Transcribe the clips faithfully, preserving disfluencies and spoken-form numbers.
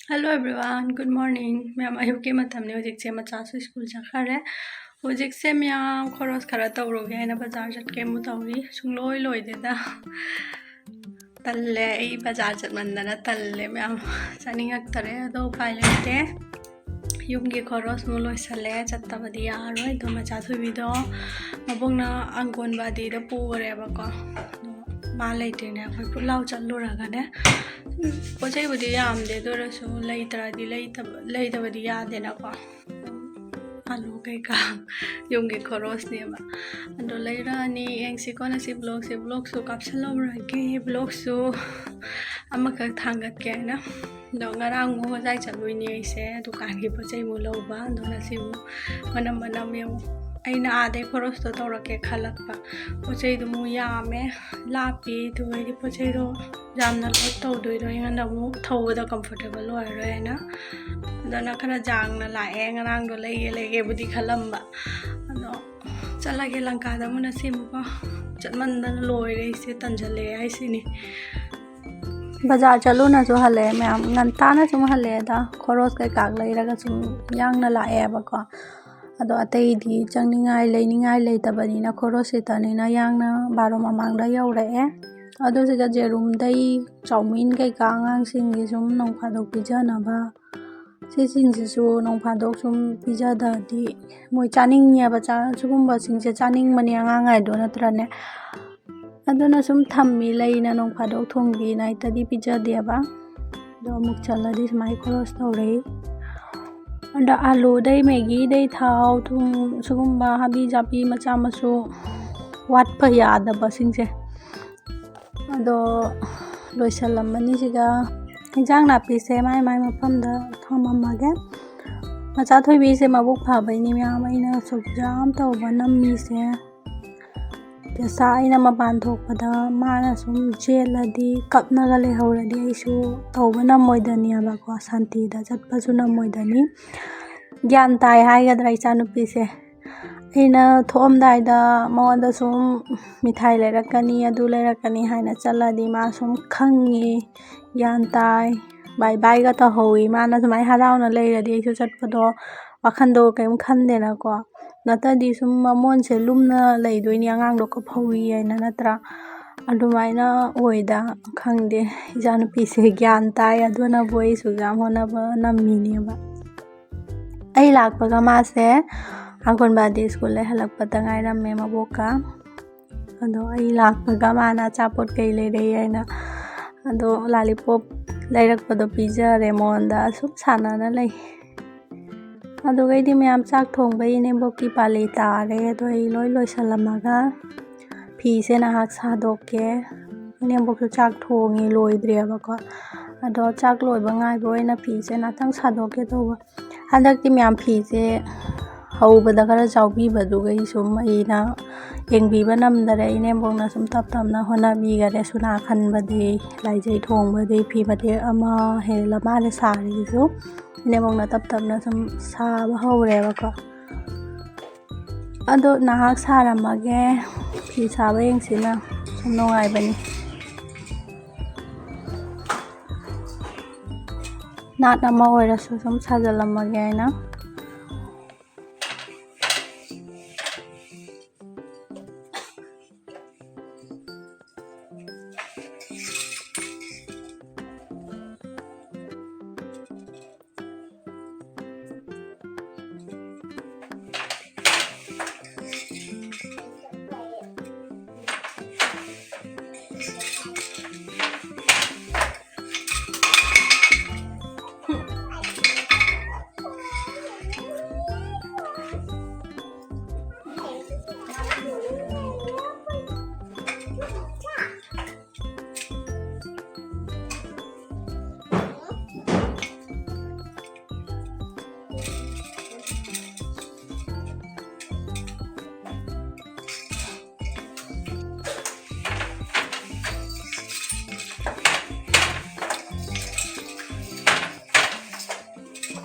Hello everyone, good morning. ꯃꯌꯥꯝ ꯑꯌꯨꯛꯀꯤ ꯃꯇꯝꯅꯤ꯫ ꯍꯧꯖꯤꯛꯁꯦ ꯃꯆꯥꯁꯨ ꯁ꯭ꯀꯨꯜ ꯆꯠꯈ꯭ꯔꯦ꯫ ꯍꯧꯖꯤꯛꯁꯦ ꯃꯌꯥꯝ ꯈꯣꯔꯣꯁ ꯈꯔ ꯇꯧꯔꯨꯒꯦ ꯍꯥꯏꯅ ꯕꯖꯥꯔ ꯆꯠꯀꯦ ꯑꯃꯨꯛ ꯇꯧꯔꯤ꯫ ꯁꯨꯡꯂꯣꯏ ꯂꯣꯏꯗꯦꯗ꯫ ꯇꯜꯂꯦ, ꯑꯩ ꯕꯖꯥꯔ ꯆꯠꯃꯟꯗꯅ ꯇꯜꯂꯦ ꯃꯌꯥꯝ꯫ ꯆꯠꯅꯤꯡꯉꯛꯇꯔꯦ, ꯑꯗꯣ ꯎꯄꯥꯏ ꯂꯩꯇꯦ꯫ ꯌꯨꯝꯒꯤ ꯈꯣꯔꯣꯁ ꯑꯃꯨꯛ ꯂꯣꯏꯁꯜꯂꯦ, ꯆꯠꯇꯕꯗꯤ ꯌꯥꯔꯔꯣꯏ꯫ ꯑꯗꯣ ꯃꯆꯥ ꯊꯣꯏꯕꯤꯗꯣ ꯃꯕꯣꯛꯅ ꯑꯪꯒꯣꯟꯕꯥꯗꯤꯗ ꯄꯨꯈ꯭ꯔꯦꯕꯀꯣ꯫ ꯑꯗꯣ ꯃꯥ ꯂꯩꯇ꯭ꯔꯤꯅꯦ, ꯑꯩꯈꯣꯏ ꯄꯨꯠ ꯂꯥꯎ ꯆꯠꯂꯨꯔꯒꯅꯦ꯫ ꯄꯣꯠ ꯆꯩꯕꯨꯗꯤ ꯌꯥꯝꯗꯦ, ꯑꯗꯨ ꯑꯣꯏꯔꯁꯨ ꯂꯩꯇ꯭ꯔꯗꯤ ꯂꯩꯇꯕ, ꯂꯩꯗꯕꯗꯤ ꯌꯥꯗꯦꯅꯀꯣ꯫ ꯑꯂꯨ ꯀꯩꯀꯥ ꯌꯨꯝꯒꯤ ꯈꯣꯔꯣꯁꯅꯦꯕ꯫ ꯑꯗꯣ ꯂꯩꯔꯛꯑꯅꯤ꯫ ꯌꯦꯡꯁꯤꯀꯣ ꯉꯁꯤ vlogꯁꯦ, vlogꯁꯨ ꯀꯥꯞꯁꯜꯍꯧꯔꯒꯦ꯫ Vlogꯁꯨ ꯑꯃꯈꯛ ꯊꯥꯡꯒꯠꯀꯦ ꯍꯥꯏꯅ꯫ ꯑꯗꯣ ꯉꯔꯥꯡ ꯑꯃꯨꯛ ꯍꯣꯖꯥꯏ ꯆꯠꯂꯨꯏꯅꯦ ꯑꯩꯁꯦ, ꯗꯨꯀꯥꯟꯒꯤ ꯄꯣꯠ ꯆꯩ ꯑꯃꯨꯛ ꯂꯧꯕ꯫ ꯑꯗꯣ ꯉꯁꯤ ꯑꯃꯨꯛ ꯃꯅꯝ ꯃꯅꯝ ꯑꯃꯨꯛ ꯑꯩꯅ ꯑꯥꯗꯩ ꯈꯣꯔꯣꯁꯇꯣ ꯇꯧꯔꯛꯀꯦ ꯈꯜꯂꯛꯄ꯫ ꯄꯣꯠ ꯆꯩꯗꯣ ꯑꯃꯨꯛ ꯌꯥꯝꯃꯦ, ꯂꯥꯞꯄꯤ꯫ ꯑꯗꯨꯒ ꯑꯩꯗꯤ ꯄꯣꯠ ꯆꯩꯗꯣ ꯌꯥꯝꯅ load ꯇꯧꯗꯣꯏꯗꯣ ꯑꯩꯉꯣꯟꯗ ꯑꯃꯨꯛ ꯊꯧꯕꯗ comfortable ꯑꯣꯏꯔꯔꯣꯏꯅ꯫ ꯑꯗꯨꯅ ꯈꯔ ꯌꯥꯡꯅ ꯂꯥꯛꯑꯦ꯫ ꯉꯔꯥꯡꯗꯣ ꯂꯩꯒꯦ ꯂꯩꯒꯦꯕꯨꯗꯤ ꯈꯜꯂꯝꯕ꯫ ꯑꯗꯣ ꯆꯠꯂꯒꯦ ꯂꯪꯀꯥꯗ ꯑꯃꯨꯛ ꯉꯁꯤ ꯑꯃꯨꯛꯀꯣ꯫ ꯆꯠꯃꯟꯗꯅ ꯂꯣꯏꯔꯦ ꯑꯩꯁꯦ, ꯇꯟꯖꯜꯂꯛꯑꯦ ꯍꯥꯏꯁꯤꯅꯤ꯫ ꯕꯖꯥꯔ ꯆꯠꯂꯨꯅꯁꯨ ꯍꯜꯂꯛꯑꯦ ꯃꯌꯥꯝ, ꯉꯟꯇꯥꯅ ꯁꯨꯝ ꯍꯜꯂꯛꯑꯦꯗ꯫ ꯈꯣꯔꯣꯁ ꯀꯩꯀꯥ ꯂꯩꯔꯒ ꯁꯨꯝ ꯌꯥꯡꯅ ꯂꯥꯛꯑꯦꯕꯀꯣ꯫ ꯑꯗꯣ ꯑꯇꯩꯗꯤ ꯆꯪꯅꯤꯡꯉꯥꯏ ꯂꯩꯅꯤꯡꯉꯥꯏ ꯂꯩꯇꯕꯅꯤꯅ, ꯈꯣꯔꯣꯁ ꯈꯤꯇꯅꯤꯅ ꯌꯥꯡꯅ ꯕꯥꯔꯣ ꯃꯃꯥꯡꯗ ꯌꯧꯔꯛꯑꯦ꯫ ꯑꯗꯨ ꯁꯤꯗ ꯖꯦꯔꯨꯝꯗꯩ ꯆꯧꯃꯤꯟ ꯀꯩꯀꯥ ꯑꯉꯥꯡꯁꯤꯡꯒꯤ ꯁꯨꯝ ꯅꯣꯡ ꯐꯥꯗꯣꯛ ꯄꯤꯖꯅꯕ, ꯁꯤꯁꯤꯡꯁꯤꯁꯨ ꯅꯣꯡ ꯐꯥꯗꯣꯛ ꯁꯨꯝ ꯄꯤꯖꯗ꯭ꯔꯗꯤ ꯃꯣꯏ ꯆꯥꯅꯤꯡꯉꯦꯕ, ꯆꯥ-, ꯁꯤꯒꯨꯝꯕꯁꯤꯡꯁꯦ ꯆꯥꯅꯤꯡꯕꯅꯦ ꯑꯉꯥꯡ ꯍꯥꯏꯗꯣ, ꯅꯠꯇ꯭ꯔꯅꯦ? ꯑꯗꯨꯅ ꯁꯨꯝ ꯊꯝꯃꯤ, ꯂꯩꯅ ꯅꯣꯡ ꯐꯥꯗꯣꯛ ꯊꯣꯡꯕꯤ ꯅꯥꯏꯇꯗꯤ ꯄꯤꯖꯗꯦꯕ꯫ ꯑꯗꯣ ꯑꯃꯨꯛ ꯆꯠꯂꯗꯤ ꯁꯨꯃꯥꯏꯅ ꯈꯣꯔꯣꯁ ꯇꯧꯔꯛꯏ꯫ ꯑꯗ ꯑꯥꯂꯨꯗꯩ, ꯃꯦꯒꯤꯗꯩ, ꯊꯥꯎ, ꯊꯨꯝ, ꯁꯤꯒꯨꯝꯕ ꯍꯥꯕꯤ ꯖꯥꯕꯤ ꯃꯆꯥ ꯃꯁꯨ ꯋꯥꯠꯄ ꯌꯥꯗꯕꯁꯤꯡꯁꯦ꯫ ꯑꯗꯣ ꯂꯣꯏꯁꯜꯂꯝꯃꯅꯤ ꯁꯤꯒ꯫ ꯏꯟꯖꯥꯡ ꯅꯥꯄꯤꯁꯦ ꯃꯥꯏ ꯃꯥꯏ ꯃꯐꯝꯗ ꯊꯝꯃꯝꯃꯒꯦ꯫ ꯃꯆꯥ ꯊꯣꯏꯕꯤꯁꯦ ꯃꯕꯨꯛ ꯐꯕꯩꯅꯤ ꯃꯌꯥꯝ ꯑꯩꯅ ꯑꯁꯨꯛ ꯌꯥꯝ ꯇꯧꯕ ꯅꯝꯃꯤꯁꯦ꯫ ꯄꯩꯁꯥ ꯑꯩꯅ ꯃꯄꯥꯟ ꯊꯣꯛꯄꯗ ꯃꯥꯅ ꯁꯨꯝ ꯆꯦꯜꯂꯗꯤ, ꯀꯞꯅꯒ ꯂꯩꯍꯧꯔꯗꯤ ꯑꯩꯁꯨ ꯇꯧꯕ ꯅꯝꯃꯣꯏꯗꯅꯦꯕꯀꯣ, ꯁꯥꯟꯇꯤꯗ ꯆꯠꯄꯁꯨ ꯅꯝꯃꯣꯏꯗꯅꯤ꯫ ꯒ꯭ꯌꯥꯟ ꯇꯥꯏ ꯍꯥꯏꯒꯗ꯭ꯔꯥ ꯏꯆꯥꯅꯨꯄꯤꯁꯦ? ꯑꯩꯅ ꯊꯣꯛꯑꯝꯗꯥꯏꯗ ꯃꯉꯣꯟꯗ ꯁꯨꯝ ꯃꯤꯊꯥꯏ ꯂꯩꯔꯛꯀꯅꯤ, ꯑꯗꯨ ꯂꯩꯔꯛꯀꯅꯤ ꯍꯥꯏꯅ ꯆꯠꯂꯗꯤ ꯃꯥ ꯁꯨꯝ ꯈꯪꯉꯤ, ꯒ꯭ꯌꯥꯟ ꯇꯥꯏ꯫ ꯕꯥꯏ ꯕꯥꯏꯒ ꯇꯧꯍꯧꯋꯤ꯫ ꯃꯥꯅ ꯑꯗꯨꯃꯥꯏꯅ ꯍꯔꯥꯎꯅ ꯂꯩꯔꯗꯤ ꯑꯩꯁꯨ ꯆꯠꯄꯗꯣ ꯋꯥꯈꯟꯗꯣ ꯀꯩꯝ ꯈꯟꯗꯦꯅꯀꯣ꯫ ꯅꯠꯇ꯭ꯔꯗꯤ ꯁꯨꯝ ꯃꯃꯣꯟꯁꯦ ꯂꯨꯝꯅ ꯂꯩꯗꯣꯏꯅꯤ, ꯑꯉꯥꯡꯗꯣ ꯀꯞꯍꯧꯋꯤ ꯍꯥꯏꯅ ꯅꯠꯇ꯭ꯔꯥ? ꯑꯗꯨꯃꯥꯏꯅ ꯑꯣꯏꯗ꯫ ꯈꯪꯗꯦ, ꯏꯆꯥꯅꯨꯄꯤꯁꯦ ꯒ꯭ꯌꯥꯟ ꯇꯥꯏ꯫ ꯑꯗꯨꯅꯕꯨ ꯑꯩꯁꯨ ꯌꯥꯝ ꯍꯣꯠꯅꯕ ꯅꯝꯃꯤꯅꯦꯕ꯫ ꯑꯩ ꯂꯥꯛꯄꯒ ꯃꯥꯁꯦ ꯑꯪꯒꯟꯕꯥꯗꯤ ꯁ꯭ꯀꯨꯜꯗꯩ ꯍꯜꯂꯛꯄꯗ ꯉꯥꯏꯔꯝꯃꯦ ꯃꯕꯣꯛꯀ꯫ ꯑꯗꯣ ꯑꯩ ꯂꯥꯛꯄꯒ ꯃꯥꯅ ꯑꯆꯥꯄꯣꯠ ꯀꯩ ꯂꯩꯔꯛꯏ ꯍꯥꯏꯅ, ꯑꯗꯣ ꯂꯥꯂꯤꯄꯣꯞ ꯂꯩꯔꯛꯄꯗꯣ ꯄꯤꯖꯔꯦ ꯃꯉꯣꯟꯗ꯫ ꯑꯁꯨꯝ ꯁꯥꯟꯅꯅ ꯂꯩ꯫ ꯑꯗꯨꯒꯩꯗꯤ ꯃꯌꯥꯝ ꯆꯥꯛ ꯊꯣꯡꯕꯩ ꯏꯅꯦꯝꯕꯣꯛꯀꯤ ꯄꯥꯂꯤ ꯇꯥꯔꯦ꯫ ꯑꯗꯣ ꯑꯩ ꯂꯣꯏ ꯂꯣꯏꯁꯜꯂꯝꯃꯒ ꯐꯤꯁꯦ ꯉꯥꯏꯍꯥꯛ ꯁꯥꯗꯣꯛꯀꯦ꯫ ꯏꯅꯦꯝꯕꯣꯛꯁꯨ ꯆꯥꯛ ꯊꯣꯡꯉꯦ, ꯂꯣꯏꯗ꯭ꯔꯤꯑꯕꯀꯣ꯫ ꯑꯗꯣ ꯆꯥꯛ ꯂꯣꯏꯕ ꯉꯥꯏꯕ ꯑꯣꯏꯅ ꯐꯤꯁꯦ ꯉꯥꯛꯇꯪ ꯁꯥꯗꯣꯛꯀꯦ ꯇꯧꯕ꯫ ꯍꯟꯗꯛꯇꯤ ꯃꯌꯥꯝ ꯐꯤꯁꯦ ꯍꯧꯕꯗ ꯈꯔ ꯆꯥꯎꯕꯤꯕꯗꯨꯒꯤ ꯁꯨꯝ ꯑꯩꯅ ꯌꯦꯡꯕꯤꯕ ꯅꯝꯗꯔꯦ꯫ ꯏꯅꯦꯝꯕꯣꯛꯅ ꯁꯨꯝ ꯇꯞ ꯇꯞꯅ ꯍꯣꯠꯅꯕꯤꯈꯔꯦ꯫ ꯁꯨꯅꯥ ꯈꯟꯕꯗꯤ, ꯂꯥꯏꯖꯩ ꯊꯣꯡꯕꯗꯤ, ꯐꯤ ꯃꯇꯦꯛ ꯑꯃ ꯍꯦꯜꯂ ꯃꯥꯜꯂꯦ ꯁꯥꯔꯤꯁꯤꯁꯨ꯫ ꯏꯅꯦꯝꯕꯣꯛꯅ ꯇꯞ ꯇꯞꯅ ꯁꯨꯝ ꯁꯥꯕ ꯍꯧꯔꯦꯕꯀꯣ꯫ ꯑꯗꯣ ꯉꯥꯏꯍꯥꯛ ꯁꯥꯔꯝꯃꯒꯦ꯫ ꯐꯤ ꯁꯥꯕ ꯌꯦꯡꯁꯤꯅ ꯁꯨꯝ ꯅꯨꯡꯉꯥꯏꯕꯅꯤ꯫ ꯅꯥꯠ ꯑꯃ ꯑꯣꯏꯔꯁꯨ ꯁꯨꯝ ꯁꯥꯖꯜꯂꯝꯃꯒꯦ ꯍꯥꯏꯅ꯫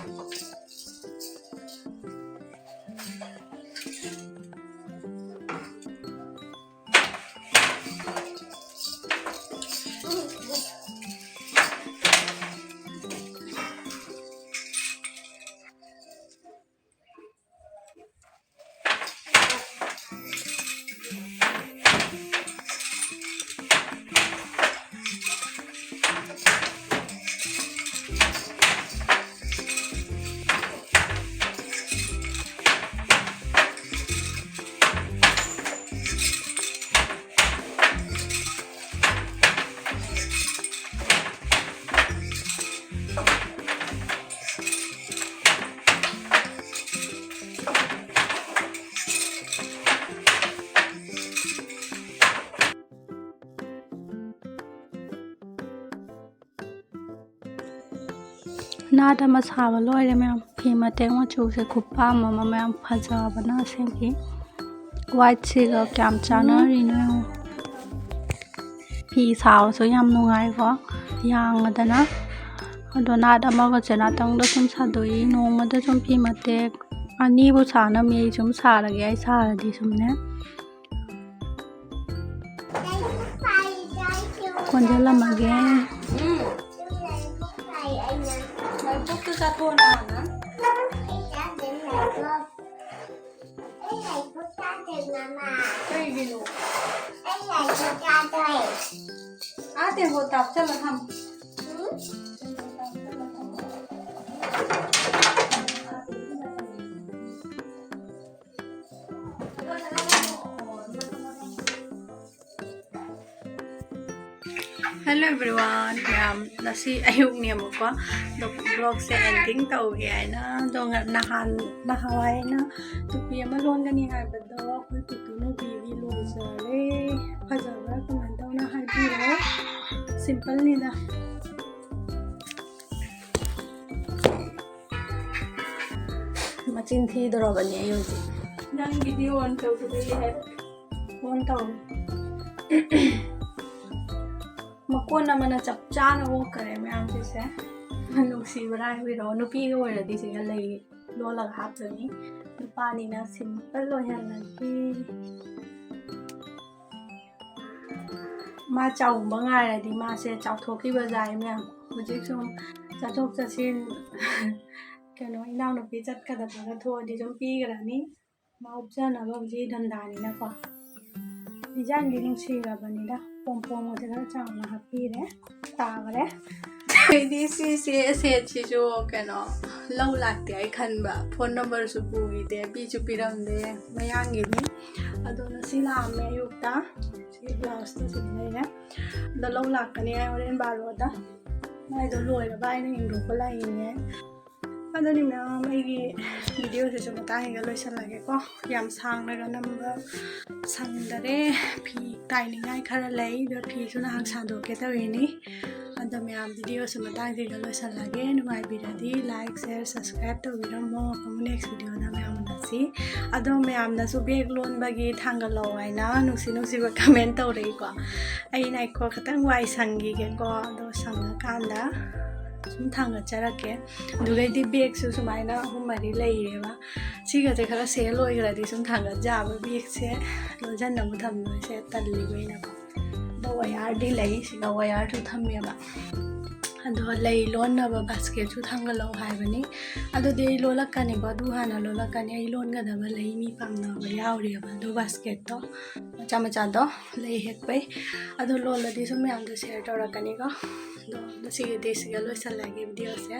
ꯅꯥꯠ ꯑꯃ ꯁꯥꯕ ꯂꯣꯏꯔꯦ ꯃꯌꯥꯝ꯫ ꯐꯤ ꯃꯇꯦꯛ ꯃꯆꯨꯁꯦ ꯈꯨꯄꯥꯝ ꯑꯃ ꯃꯌꯥꯝ, ꯐꯖꯕꯅ ꯑꯁꯦꯡꯀꯤ꯫ Whiteꯁꯤꯒ ꯀꯌꯥꯝ ꯆꯥꯟꯅꯔꯤꯅꯣ ꯌꯦꯡꯉꯣ꯫ ꯐꯤ ꯁꯥꯕꯁꯨ ꯌꯥꯝ ꯅꯨꯡꯉꯥꯏꯀꯣ, ꯌꯥꯡꯉꯗꯅ꯫ ꯑꯗꯣ ꯅꯥꯠ ꯑꯃꯒꯁꯦ ꯅꯥꯇꯪꯗ ꯁꯨꯝ ꯁꯥꯗꯣꯛꯏ, ꯅꯣꯡꯃꯗ ꯁꯨꯝ ꯐꯤ ꯃꯇꯦꯛ ꯑꯅꯤꯕꯨ ꯁꯥꯅꯕ ꯃꯤ ꯁꯨꯝ ꯁꯥꯔꯒꯦ, ꯑꯩ ꯁꯥꯔꯗꯤ ꯁꯨꯝꯅꯦ꯫ ꯀꯣꯟꯁꯤꯜꯂꯝꯃꯒꯦ꯫ ꯂꯐꯨꯠꯇꯨ ꯆꯥꯊꯣꯛꯑꯣ ꯅꯍꯥꯟꯅ꯫ ꯀꯩꯒꯤꯅꯣ? ꯑꯥ, ꯇꯦꯡꯀꯣꯠꯇ ꯍꯥꯞꯆꯜꯂ ꯊꯝꯃꯨ꯫ Hello everyone, ꯃꯌꯥꯝ, ꯉꯁꯤ ꯑꯌꯨꯛꯅꯦꯕꯀꯣ, ꯑꯗꯣ vlogꯁꯦ ending ꯇꯧꯒꯦ ꯍꯥꯏꯅ, ꯑꯗꯣ ꯉ-, ꯅꯍꯥꯟ, ꯅꯍꯥꯟꯋꯥꯏ ꯑꯩꯅ ꯇꯨꯄꯤ ꯑꯃ ꯂꯣꯟꯒꯅꯤ ꯍꯥꯏꯕꯗꯣ ꯑꯩꯈꯣꯏ ꯄꯤꯇꯨ ꯅꯨꯄꯤꯒꯤ ꯂꯣꯏꯖꯔꯦ꯫ ꯐꯖꯕ꯭ꯔꯥ ꯀꯃꯥꯏꯅ ꯇꯧꯅ ꯍꯥꯏꯕꯤꯔꯣ꯫ Simpleꯅꯤꯗ꯫ ꯃꯆꯤꯟ ꯊꯤꯗꯣꯔꯕꯅꯤ ꯑꯩ ꯍꯧꯖꯤꯛ꯫ ꯅꯪꯒꯤꯗꯤ on ꯇꯧꯗꯕꯩ ꯍꯥꯏꯕ꯫ On ꯇꯧꯔꯦ꯫ ꯃꯀꯣꯟ ꯑꯃꯅ ꯆꯞ ꯆꯥꯅ ꯑꯣꯛꯈꯔꯦ ꯃꯌꯥꯝꯁꯤꯁꯦ꯫ ꯅꯨꯡꯁꯤꯕ꯭ꯔꯥ ꯍꯥꯏꯕꯤꯔꯛꯑꯣ꯫ ꯅꯨꯄꯤꯒ ꯑꯣꯏꯔꯗꯤ ꯁꯤꯒ ꯂꯩ ꯂꯣꯜꯂꯒ ꯍꯥꯞꯇꯣꯏꯅꯤ꯫ ꯅꯨꯄꯥꯅꯤꯅ simple ꯑꯣꯏꯍꯜꯂꯒꯦ꯫ ꯃꯥ ꯆꯥꯎꯕ ꯉꯥꯏꯔꯗꯤ ꯃꯥꯁꯦ ꯆꯥꯎꯊꯣꯛꯈꯤꯕ ꯖꯥꯏ ꯃꯌꯥꯝ꯫ ꯍꯧꯖꯤꯛ ꯁꯨꯝ ꯆꯠꯊꯣꯛ ꯆꯠꯁꯤꯟ, ꯀꯩꯅꯣ, ꯏꯅꯥꯎꯅꯨꯄꯤ ꯆꯠꯀꯗꯕꯒ ꯊꯣꯛꯑꯗꯤ ꯁꯨꯝ ꯄꯤꯈ꯭ꯔꯅꯤ꯫ ꯃꯥ ꯎꯞꯆꯅꯕ ꯍꯧꯖꯤꯛ ꯏꯊꯝꯊꯥꯅꯤꯅꯀꯣ꯫ ꯏꯟꯖꯥꯡꯗꯤ ꯅꯨꯡꯁꯤꯔꯕꯅꯤꯗ, ꯄꯣꯝ ꯄꯣꯝꯒꯁꯦ ꯈꯔ ꯆꯥꯎꯅ ꯍꯥꯞꯄꯤꯔꯦ꯫ ꯇꯥꯈ꯭ꯔꯦ꯫ ꯑꯩꯗꯤ ꯁꯤꯁꯦ ꯁꯦꯠꯁꯤꯁꯨ ꯀꯩꯅꯣ ꯂꯧ ꯂꯥꯛꯇꯦ ꯑꯩ ꯈꯟꯕ, phone numberꯁꯨ ꯄꯨꯈꯤꯗꯦ, ꯄꯤꯁꯨ ꯄꯤꯔꯝꯗꯦ, ꯃꯌꯥꯡꯒꯤꯅꯤ꯫ ꯑꯗꯣ ꯉꯁꯤ ꯂꯥꯛꯑꯝꯃꯦ ꯑꯌꯨꯛꯇ꯫ ꯁꯤ blouseꯇꯣ ꯁꯤꯗ ꯂꯩꯔꯦ꯫ ꯑꯗꯣ ꯂꯧ ꯂꯥꯛꯀꯅꯤ ꯍꯥꯏ ꯍꯣꯔꯦꯟ ꯕꯥꯔꯣꯗ꯫ ꯃꯥꯏꯗꯣ ꯂꯣꯏꯔꯕ ꯍꯥꯏꯅ ꯌꯦꯡꯗꯣꯛꯄ ꯂꯥꯛꯏꯅꯦ꯫ ꯑꯗꯨꯅꯤ ꯃꯌꯥꯝ, ꯑꯩꯒꯤ ꯚꯤꯗꯤꯑꯣꯁꯤꯁꯨ ꯃꯇꯥꯡꯁꯤꯒ ꯂꯣꯏꯁꯤꯜꯂꯒꯦꯀꯣ꯫ ꯌꯥꯝ ꯁꯥꯡꯅꯒ ꯅꯝꯕ ꯁꯪꯗꯔꯦ꯫ ꯐꯤ ꯇꯥꯏꯅꯤꯡꯉꯥꯏ ꯈꯔ ꯂꯩ, ꯑꯗꯣ ꯐꯤꯁꯨ ꯅꯍꯥꯟ ꯁꯥꯗꯣꯛꯀꯦ ꯇꯧꯔꯤꯅꯤ꯫ ꯑꯗꯣ ꯃꯌꯥꯝ, ꯚꯤꯗꯤꯑꯣꯁꯨ ꯃꯇꯥꯡꯁꯤꯒ ꯂꯣꯏꯁꯤꯜꯂꯒꯦ꯫ ꯅꯨꯡꯉꯥꯏꯕꯤꯔꯗꯤ like, share, subscribe ꯇꯧꯕꯤꯔꯝꯃꯣ꯫ ꯑꯃꯨꯛ next ꯚꯤꯗꯤꯑꯣꯗ ꯃꯌꯥꯝ ꯎꯅꯁꯤ꯫ ꯑꯗꯣ ꯃꯌꯥꯝꯅꯁꯨ ꯕꯦꯒ ꯂꯣꯟꯕꯒꯤ ꯊꯥꯡꯒꯠꯂꯛꯑꯣ ꯍꯥꯏꯅ ꯅꯨꯡꯁꯤ ꯅꯨꯡꯁꯤꯕ comment ꯇꯧꯔꯛꯏꯀꯣ꯫ ꯑꯩꯅ ꯑꯩꯈꯣ ꯈꯤꯇꯪ ꯋꯥꯏ ꯁꯪꯈꯤꯒꯦꯀꯣ, ꯑꯗꯣ ꯁꯪꯉꯀꯥꯟꯗ ꯁꯨꯝ ꯊꯥꯡꯒꯠꯆꯔꯛꯀꯦ꯫ ꯑꯗꯨꯒꯩꯗꯤ ꯕꯦꯒꯁꯨ ꯁꯨꯃꯥꯏꯅ ꯑꯍꯨꯝ ꯃꯔꯤ ꯂꯩꯔꯦꯕ꯫ ꯁꯤꯒꯁꯦ ꯈꯔ sale ꯑꯣꯏꯈ꯭ꯔꯗꯤ ꯁꯨꯝ ꯊꯥꯡꯒꯠ ꯌꯥꯕ, ꯕꯦꯒꯁꯦ ꯂꯣꯟꯁꯤꯟꯅꯕ ꯊꯝꯕꯁꯦ ꯇꯜꯂꯤꯕ ꯑꯩꯅꯀꯣ꯫ ꯑꯗꯣ ꯋꯥꯌꯥꯔꯗꯤ ꯂꯩ, ꯁꯤꯒ ꯋꯥꯌꯥꯔꯁꯨ ꯊꯝꯃꯦꯕ꯫ ꯑꯗꯣ ꯂꯩ ꯂꯣꯟꯅꯕ basketꯁꯨ ꯊꯥꯡꯒꯠꯂꯛꯑꯣ ꯍꯥꯏꯕꯅꯤ꯫ ꯑꯗꯨꯗꯤ ꯑꯩ ꯂꯣꯜꯂꯛꯀꯅꯤꯀꯣ, ꯑꯗꯨ ꯍꯥꯟꯅ ꯂꯣꯜꯂꯛꯀꯅꯤ꯫ ꯑꯩ ꯂꯣꯟꯒꯗꯕ ꯂꯩ ꯃꯤ ꯄꯥꯝꯅꯕ ꯌꯥꯎꯔꯤꯑꯕ, ꯑꯗꯨ basketꯇꯣ ꯃꯆꯥ ꯃꯆꯥꯗꯣ, ꯂꯩ ꯍꯦꯛꯄꯩ꯫ ꯑꯗꯣ ꯂꯣꯜꯂꯗꯤ ꯁꯨꯝ ꯃꯌꯥꯝꯗ share ꯇꯧꯔꯛꯀꯅꯤꯀꯣ꯫ ꯑꯗꯣ ꯉꯁꯤꯒꯤꯗꯤ ꯁꯤꯒ ꯂꯣꯏꯁꯤꯜꯂꯒꯦ ꯚꯤꯗꯤꯑꯣꯁꯦ꯫